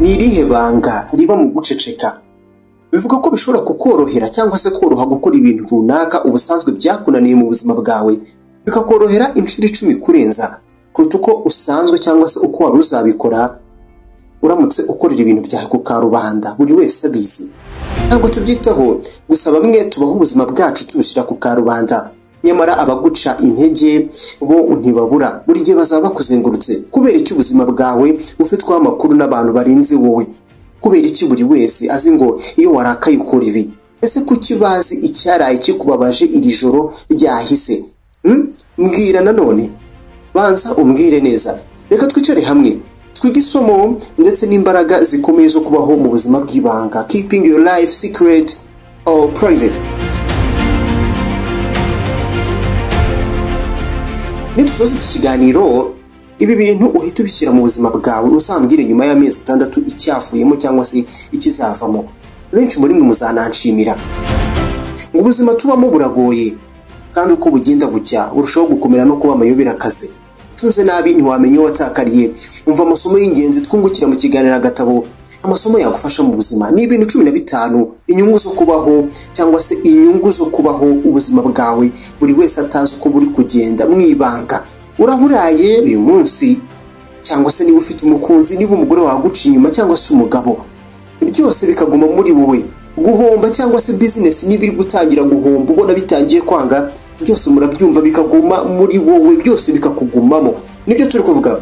Ni irihe banga riba mu guceceka? Bivuga ko bishobora kukorohera cyangwa se koroha gukora ibintu runaka ubusanzwe byakunaniye mu buzima bwawe, bikakorohera inshuro 10 kurenza kuruta uko usanzwe cyangwa se uko wari uzabikora uramutse ukorera ibintu byawe ku karubanda buri wese abizi. Ntabwo tubyitaho, gusa bamwe tubaho ubuzima bwacu tubushyira ku karubanda, nyamara abaguca intege bo ntibabura, buri gihe bazaba bakuzengurutse. Kubera iki ubuzima bwawe bufitweho amakuru n'abantu barenze wowe? Kubera iki buri wese azi ngo iyo warakaye ukora ibi? Ese kuki bazi icyaraye kikubabaje iri joro ryahise? Mbwira nanone, banza umbwire neza. Reka twicare hamwe twige isomo ndetse n'imbaraga zikomeye zo kubaho mu buzima bw'ibanga, keeping your life secret or private. Nidusoza iki kiganiro, ibi bintu uhita ubishyira mu buzima bwawe, uzambwire nyuma y'amezi 6 icyavuyemo cyangwa se ikizavamo. Benshi muri mwe muzananshimira. Ngo ubuzima tubamo buragoye, kandi uko bugenda bucya burushaho gukomera no kuba amayobera akaze. Ucunze nabi ntiwamenya uwo watakariye. Umva amasomo y'ingenzi twungukira mu kiganiro agatabo, amasomo yagufasha mu buzima. Ni ibintu 15, inyungu zo kubaho cyangwa se inyungu zo kubaho ubuzima bwawe buri wese atazi uko buri kugenda mu ibanga. Uraburaye uyu munsi, cyangwa se niba ufite umukunzi, niba umugore waguca inyuma cyangwa se umugabo, byose bikaguma muri wowe. Guhomba cyangwa se business niba iri gutangira guhomba ubona bitangiye kwanga, byose murabyumva bikaguma muri wowe, byose bikakugumamo. Nibyo turi kuvuga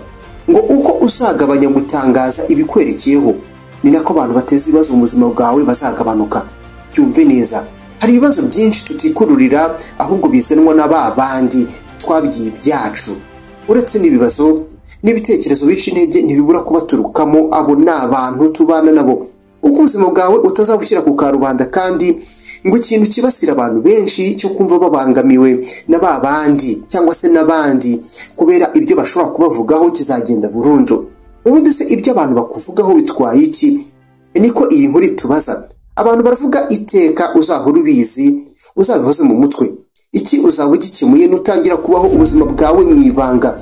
ngo uko uzagabanya gutangaza ibikwerekeyeho, ni nako abantu bateza ibibazo mu buzima bwawe bazagabanuka. Byumve neza, hari ibibazo byinshi tutikururira ahubwo bizanwa na ba bandi twabwiye ibyacu. Uretse n'ibibazo n'ibitekerezo bica intege ntibibura kubaturukamo, abo ni abantu tubana nabo. Uko ubuzima bwawe utazabushyira ku karubanda, kandi ngo ikintu kibasira abantu benshi cyo kumva babangamiwe na ba bandi cyangwa se n'abandi kubera ibyo bashobora kubavugaho kizagenda burundu. Ubundi se ibyo abantu bakuvugaho bitwaye iki? Niko iyi nkuru itubaza. Abantu baravuga iteka, uzahora ubizi, uzabihoze mu mutwe. Iki uzaba ugikemuye nutangira kubaho ubuzima bwawe mu ibanga.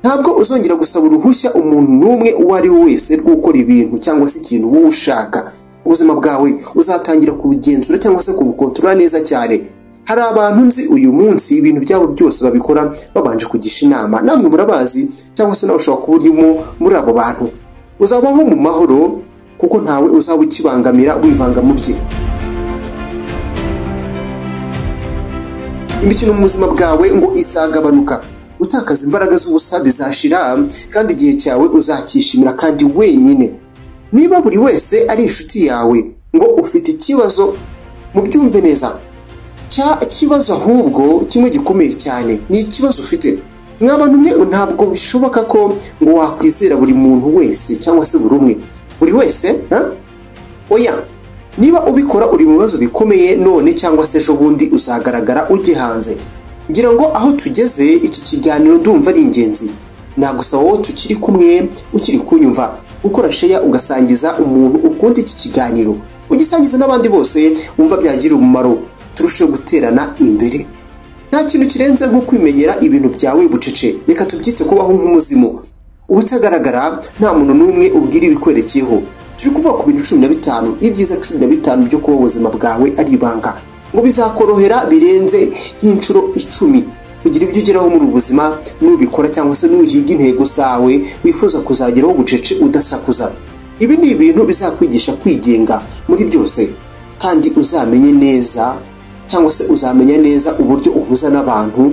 Ntabwo uzongera gusaba uruhushya umuntu n'umwe uwo ari we wese rwo gukora ibintu cyangwa se ikintu wowe ushaka. Ubuzima bwawe uzatangira kubugenzura cyangwa se kubukontorora neza cyane. Hari abantu nzi uyu munsi ibintu byabo byose babikora babanje kugisha inama, namwe murabazi cyangwa se nawe ushobora kuba urimo muri abo bantu. Uzabaho mu mahoro kuko ntawe uzaba ukibangamira wivanga mu bye. Imikino mu buzima bwawe ngo izagabanuka, utakaza imbaraga z'ubusa bizashira, kandi igihe cyawe uzakishimira kandi wenyine. Niba buri wese ari inshuti yawe ngo ufite ikibazo, mubyumve neza, cya kibazo ahubwo kimwe gikomeye cyane ni ikibazo ufite. Mwabantu mwe, ntabwo bishoboka ko ngo wakwizera buri muntu wese cyangwa se buri umwe, buri wese. Oya, niba ubikora uri mu bibazo bikomeye none cyangwa se ejo bundi uzagaragara ujye hanze. Ngira ngo aho tugeze iki kiganiro ndumva ari ingenzi. Nagusaba wowe tukiri kumwe ukiri kunyumva, ukora share ugasangiza umuntu ukunda iki kiganiro, ugisangiza n'abandi bose wumva byagira umumaro, turusheho guterana imbere. Nta kintu kirenze nko kwimenyera ibintu byawe bucece. Reka tubyite kubaho nk'umuzimu ubutagaragara, nta muntu n'umwe ubwira ibikwerekeyeho. Turi kuvuga ku bintu 15, ibyiza 15 byo kuba ubuzima bwawe ari ibanga, ngo bizakorohera birenze nk'inshuro 10 kugira ibyo ugeraho muri ubuzima nubikora cyangwa se nuhiga intego zawe wifuza kuzageraho bucece udasakuza. Ibi ni ibintu bizakwigisha kwigenga muri byose, kandi uzamenye neza cyangwa se uzamenya neza uburyo uhuza n'abantu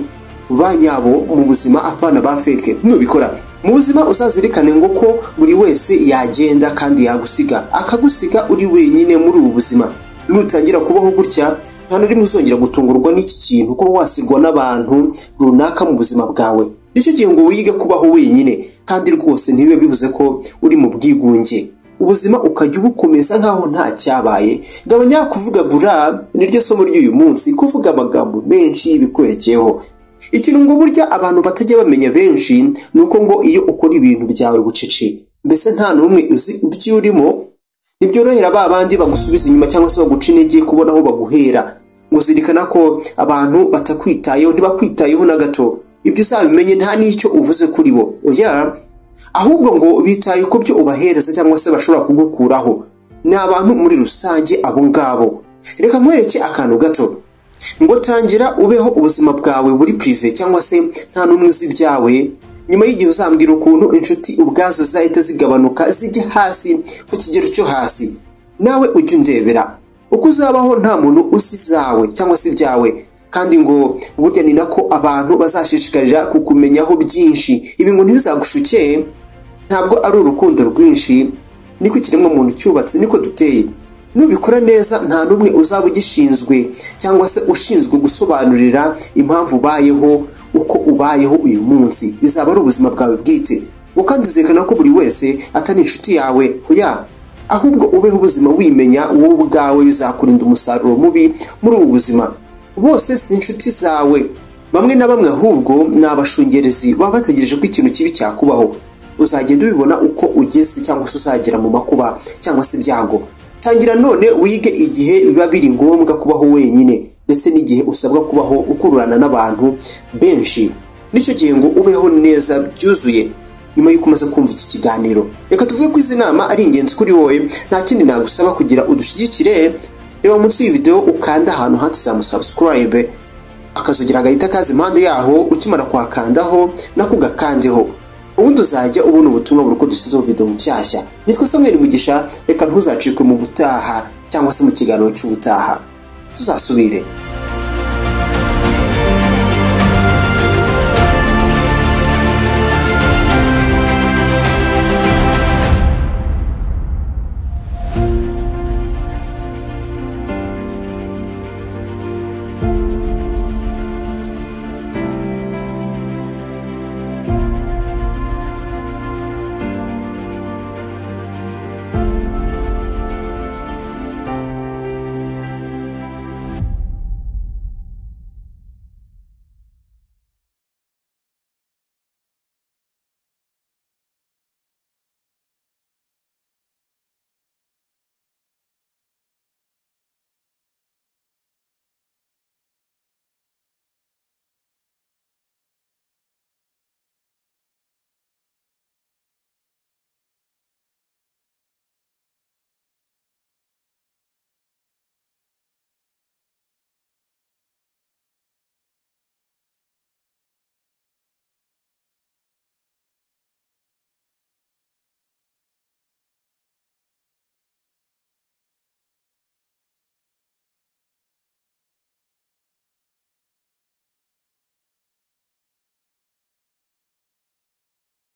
ba nyabo mu buzima, apana ba fake. Nubikora mu buzima uzazirikane ngo ko buri wese yagenda kandi yagusiga, akagusiga uri wenyine muri ubu buzima. Nutangira kubaho gutya, nta n'urimwe uzongera gutungurwa n'iki kintu kuba wasigwa n'abantu runaka mu buzima bwawe. Nicyo gihe ngo wige kubaho wenyine, kandi rwose ntibibe bivuze ko uri mu bwigunge. Ubuzima ukajya ubukomeza nkaho nta cyabaye. Gabanya kuvuga bura, niryo somo ry'uyu munsi, kuvuga amagambo menshi y'ibikwerekeyeho. Ikintu ngo burya abantu batajya bamenya benshi ni uko ngo iyo ukora ibintu byawe bucece, mbese nta n'umwe uzi ibyo urimo, ntibyorohera ba bandi bagusubiza inyuma cyangwa se baguca intege kubona aho baguhera. Ngo zirikana ko abantu batakwitayeho, ntibakwitayeho na gato. Ibyo uzabimenye nta n'icyo uvuze kuri bo. Oya, Ahubwo ngo bitaye ku byo ubahereza cyangwa se bashobora kugukuraho. Ni abantu muri rusange abo ngabo. Reka nkwereke akantu gato. Ngo tangira ubeho ubuzima bwawe buri prive cyangwa se nta n'umwe uzi ibyawe. Nyuma y'igihe uzambwira ukuntu inshuti ubwazo zahita zigabanuka zijya hasi ku kigero cyo hasi. Nawe ujye undebera uko uzabaho nta muntu uzi zawe cyangwa se ibyawe. Kandi ngo burya ni nako abantu bazashishikarira kukumenyaho byinshi. Ibi ngo ntibizagushuke, ntabwo ari urukundo rwinshi, niko ikiremwamuntu cyubatse, niko duteye. Nubikora neza nta n'umwe uzaba ugishinzwe cyangwa se ushinzwe gusobanurira impamvu ubayeho uko ubayeho uyu munsi. Bizaba ari ubuzima bwawe bwite. Ngo kandi zirikana ko buri wese atari inshuti yawe, hoya, ahubwo ubeho ubuzima wimenya wowe ubwawe, bizakurinda umusaruro mubi muri ubu buzima. Bose si inshuti zawe, bamwe na bamwe ahubwo ni abashungerezi baba bategereje ko ikintu kibi cyakubaho. Uzagenda ubibona uko ugeze cyangwa se uzagera mu makuba cyangwa se ibyago. Tangira none wige igihe biba biri ngombwa kubaho wenyine, ndetse n'igihe usabwa kubaho ukururana n'abantu benshi. Nicyo gihe ngo ubeho neza byuzuye. Nyuma y'uko umaze kumva iki kiganiro, reka tuvuge ko izi nama ari ingenzi kuri wowe. Nta kindi nagusaba kugira udushyigikire, reba munsi y'iyi video ukanda ahantu handitse subscribe, akazugira agahita kaza impande yaho, ukimara kuhakandaho nako ugakandeho, ubundi uzajya ubona ubutumwa buri uko dushyizeho video nshyashya. Nitwa Samuel Mugisha, reka ntuzacikwe mu butaha cyangwa se mu kiganiro cy'ubutaha. Tuzasubire.